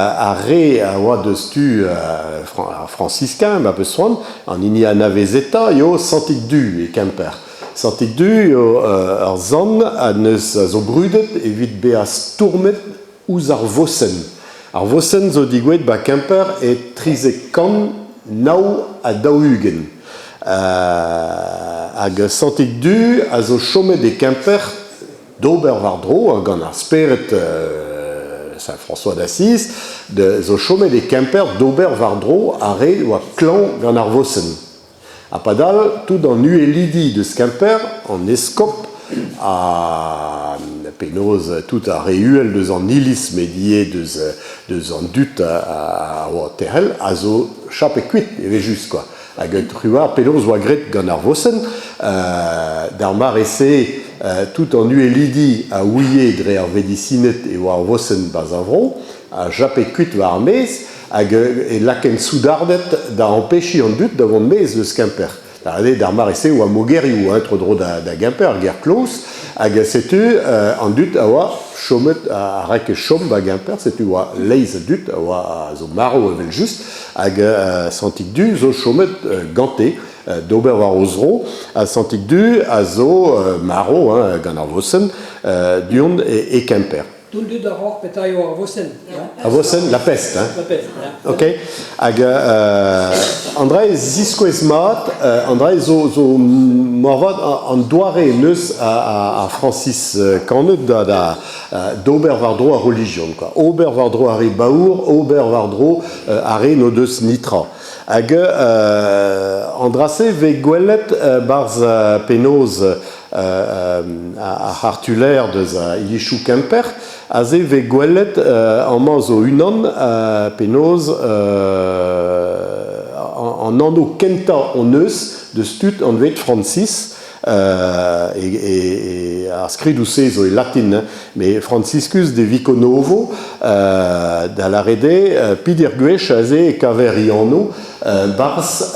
Ar re a oa deus tu ar Frañsisken, ma peus c'hoant, an hini anavezetañ eo Santig Du e Kemper. Santig Du eo ur sant a neus a zo brudet evit bezañ stourmet ouzh ar vosenn. Ar vosenn zo degouezhet 'ba Kemper e 139. Hag Santig Du a zo chomet e Kemper d'ober war-dro gant ar spered Saint-François d'Assise zo chomet e Kemper d'ober war-dro ar re oa klañv gant ar vosenn. Ha padal, tout an uhelidi deus Kemper, an eskob ha penaos tout ar re uhel deus an iliz met ivez deus, deus an dud a oa tec'hel a zo chapet kuit evel-just quoi. Hag truar penaos oa graet gant ar vosenn, d'ar mare-se tout an uhelidi a ouie dre ar vedisined e oa ar vosenn 'barzh ar vro, a jape kuit war ar maez hag e lakaent soudarded da ampechiñ an dud da vont maez eus Kemper. Da eo d'ar mare-se e oa mogerioù hein, tro-dro da Gemper, ar gêr kloz, hag setu an dud a oa chomet, a ranke chom ba Gemper, setu oa leizh a dud a oa a zo marv evel-just, hag Santig Du zo chomet gante d'ober war o zro, ha Santig Du a zo marv hein, gant ar vosenn du-hont e Kemper. Tout dud a roc'h petra eo ar vosenn. Ar vosenn, la peste. Hein. La peste, ya. Ok. Hag an dra e ziskouez mat, an dra zo, zo moarvat an doare neus a, a Francis Kannet da, da, d'ober war-dro ar relijion. Quoi. Ober war-dro ar re baour, ober war-dro ar re n'o deus nitra. Hag an dra-se vez gwelet 'barzh penaos ar c'hartulaer deus a ilizoù Kemper. Aze vez gwelet amañ zo unan penaos an anv kentañ hon eus deus tud anvet Francis. E, ar skridoù-se zo e latin, hein, met Franciscus de Viconovo, da lâret eo, peder gwech aze e kaver e anv 'barzh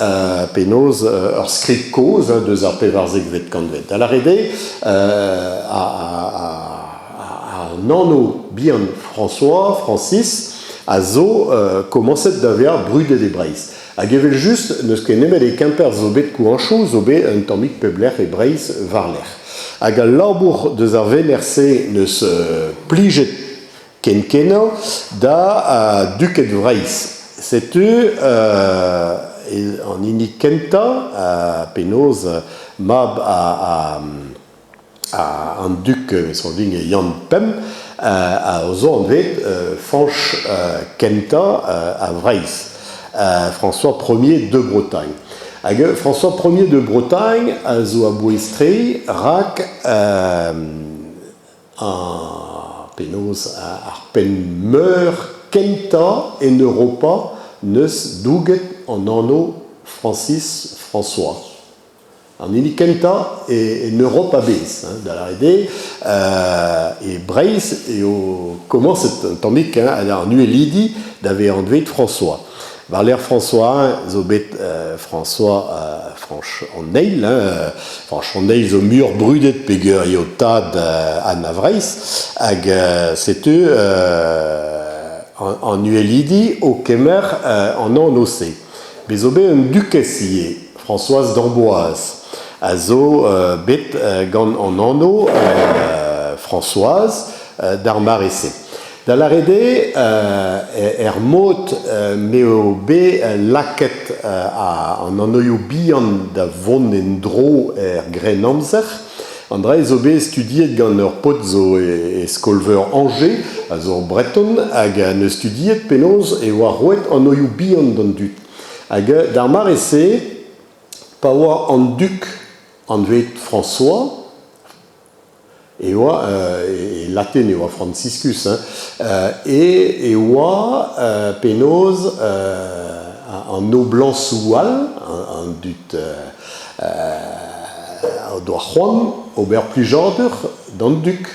penaos ur skrid kozh deus ar pevarzekvet kantved. Da lâret eo an anv bihan François, Francis, a zo komañset da vezañ brudet e Breizh. Hag evel-just n'eus ket nemet e Kemper zo bet kouañchoù zo bet un tammig pep lec'h e Breizh war-lerc'h. Hag al labour deus ar venec'h-se n'eus plijet ken-kenañ da Duked Vreizh. Setu an hini kentañ penaos mab an dug soñj Yann Pemp a zo anvet Fañch kentañ a Vreizh, François Ier de Bretagne. Hag François Ier de Bretagne a zo a-bouez-tre rak Ha penaos ar penn meur kentañ en Europa 'neus douget an anv Francis François. An hini kentañ en Europa a-bezh, hein, da lâret eo e Breizh eo komañset un tammig hein, an uhelidi da vezañ anvet François. War-lerc'h François I zo bet François Fañch an Eil. Hein. Fañch an Eil zo muioc'h brudet peogwir eo tad Anna Vreizh. Hag setu an uhelidi o kemer an anv-se. Bez zo bet un dukez ivez, Françoise d'Amboise, a zo bet gant an anv Françoise d'ar mare-se. Da lâret eo er mod m'eo bet lakaet an anvioù bihan da vont en-dro er Grennamzer, an dra zo bet studiet gant ur paotr zo e skol-veur Angers, a zo ur Breton, hag en deus studiet penaos e oa roet anvioù bihan d'an dud. Hag d'ar mare-se, pa oa an dug anvet François, E oa e latin e oa Franciscus hein, e e oa penaos an noblañsoù all, an dud o doa c'hoant ober plijadur d'an dug.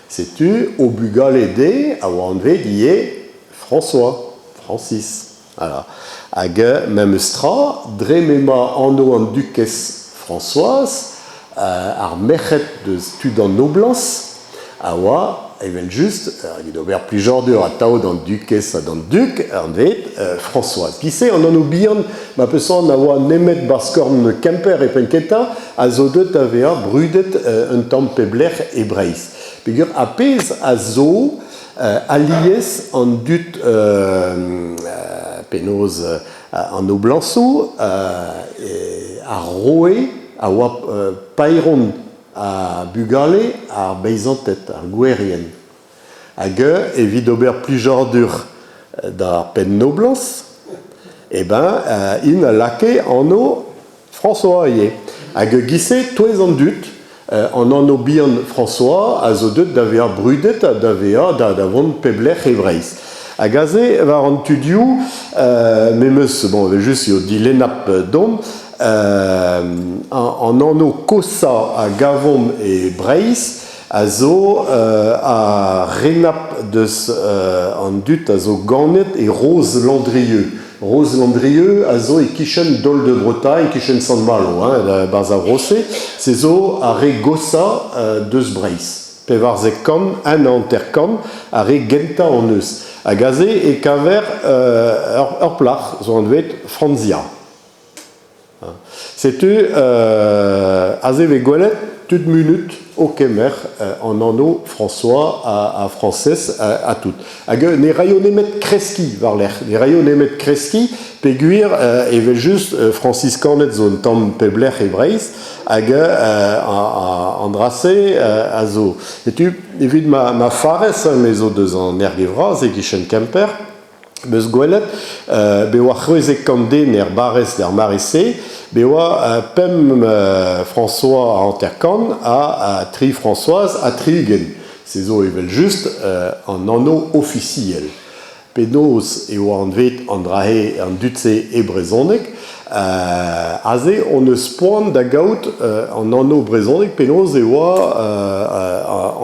Setu o bugale dezhe a oa anvet ivez François, Francis. Voilà. Hag memes tra, dre m'emañ anv an dukez Françoise, ar merc'hed deus tud an noblañs a oa evel-just, evit ober plijadur atav d'an dukez ha d'an dug, anvet Françoise. Giz-se an anv-bihan ma peus c'hoant a oa nemet barzh-korn Kemper e penn-kentañ, a zo deuet da vezañ brudet un tamm pep lec'h e Breizh. Peogwir ar pezh a zo alies an dud penaos an noblañsoù ar roue a oa paeron ha bugale ar beizanted, ar gouerien. Hag evit ober plijadur d'ar penn-noblañs, eh ben int a lakae anv François ivez. Hag e-giz-se, touez an dud, an anv-bihan François a zo deuet da vezañ brudet ha da vezañ da vont pep lec'h e Breizh. Hag aze, war an tudioù, me 'm eus, bon, evel-just eo dilennap domp, An anv koshañ a gavomp e Breizh a zo ar renabl deus an dud a zo ganet e Roz-Landrieux. Roz-Landrieux a zo e-kichen Dol-de-Bretagne, e-kichen Sant-Malo, hein, 'barzh ar vro-se. Se zo ar re goshañ deus Breizh. 14 51 ar re gentañ hon eus. Hag aze e kaver ur plac'h zo anvet Franzia. Setu aze e vez gwelet tud munut o kemer an anv François ha Frañsez ha tout. Hag ne raio nemet kreskiñ war-lerc'h, ne raio nemet kreskiñ peogwir evel-just Frañsiskaned zo un tamm pep lec'h e Breizh hag an dra-se a zo. Setu evit ma farrez, me zo deus an Erge-Vras e-kichen Kemper, 'meus gwelet bet oa 60 den er barrez d'ar mare-se, bet oa pemp François 50 ha tri Françoise ha 60. Se zo evel-just an anv ofisiel. Penaos e oa anvet an dra-se an dud-se e brezhoneg? Aze hon eus poan da gaout an anv brezhoneg penaos e oa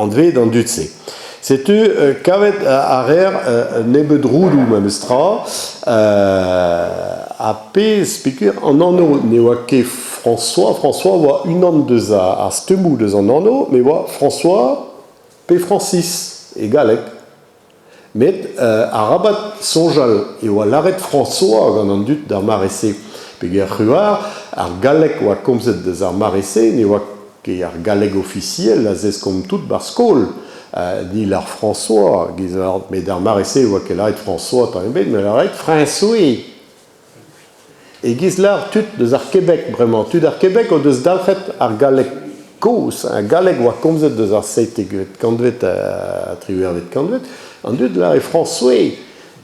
anvet an dud-se. Setu kavet a reer un nebeud roudoù memes tra ha pezh peogwir an anv ne oa ket François, François a oa unan deus ar stummoù deus an anv, met e oa François pe Francis e galleg. Met arabat soñjal e oa lâret François gant an dud d'ar mare-se peogwir c'huar ar galleg oa komzet deus ar mare-se ne oa ket ar galleg ofisiel a zeskomp tout 'ba'r skol. Ni 'lâr François giz met d'ar mare-se e oa ket lâret François tamm ebet met lâret François. E-giz lâr tud deus ar Québec bremañ. Tud ar Québec o deus dalc'het ar galleg kozh. Ar galleg oa komzet deus ar seitekvet kantved ha triwec'hvet kantved. An dud 'lâre François.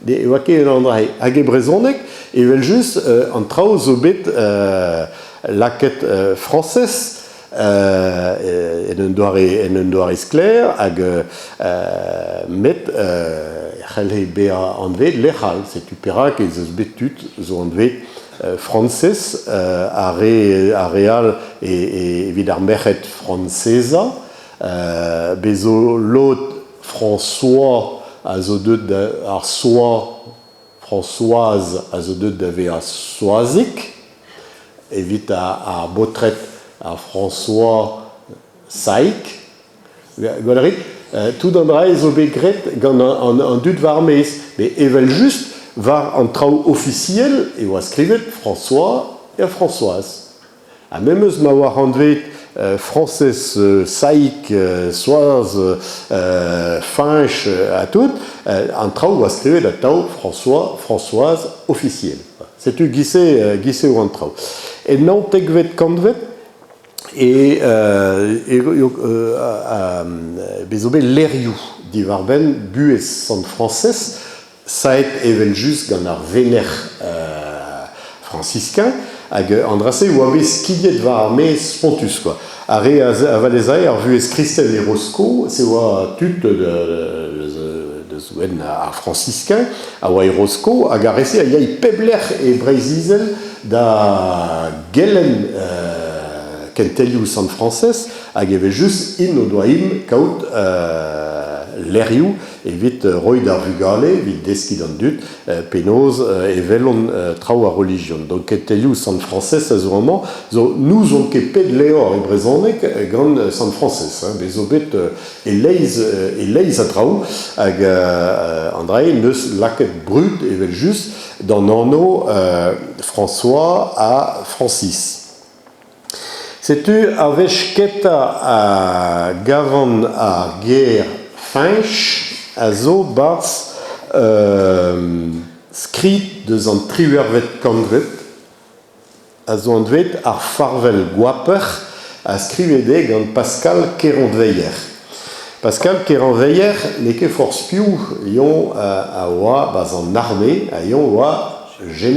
Ne oa ket an dra-se. Hag e brezhoneg, evel-just, an traoù zo bet lakaet frañsez en un doare en un doare sklaer hag met e c'hellhe bezañ anvet lec'h all. Setu perak ez eus bet tud zo anvet Frañsez, ar re ar re all evit ar merc'hed Frañseza. Bez zo lod François a zo deuet da ar Soa Françoise a zo deuet da vezañ Soazig evit ar baotred ar François Saig. Gwell a rit, tout an dra zo bet graet gant an dud war-maez. Met evel-just, war an traoù ofisiel e oa skrivet François ha Françoise. Ha memes ma oa anvet Frañsez Saig, Soaz, Fañch ha tout, an traoù oa skrivet atav François, Françoise ofisiel. Setu giz-se giz-se oa an traoù. En naontekvet kantved e bez zo bet levrioù diwar-benn buhez Sant Frañsez Saet evel-just gant ar venec'h frañsisken hag an dra-se e oa bet skignet war ar maez spontus kwa. Ar re a valezae ar vuhez kristen e Rosko, se oa tud deus ouenn ar frañsisken a oa e Rosko hag ar re-se a yae pep lec'h e Breizh-Izel da gelenn kentelioù Sant Frañsez hag evel-just int o doa int kaout levrioù evit roiñ d'ar vugale, evit deskiñ d'an dud penaos e welont traoù ar relijion. Donc kentelioù Sant Frañsez a zo amañ zo n'ouzon ket pet levr e brezhoneg gant Sant Frañsez. Hein. Bez zo bet e-leizh e-leizh a draoù hag an dra-se 'neus lakaet brud evel-just d'an anv François ha Francis. Setu ar wech kentañ a gavan ar ger Feñch a zo 'barzh skrid deus an triwec'hvet kantved a zo anvet Ar Farvel Goaper ha skrivet eo gant Pascal Keranveiller. Pascal Keranveiller n'eo ket forzh piv, eñ a oa 'barzh an arme ha eñ a oa jeneral.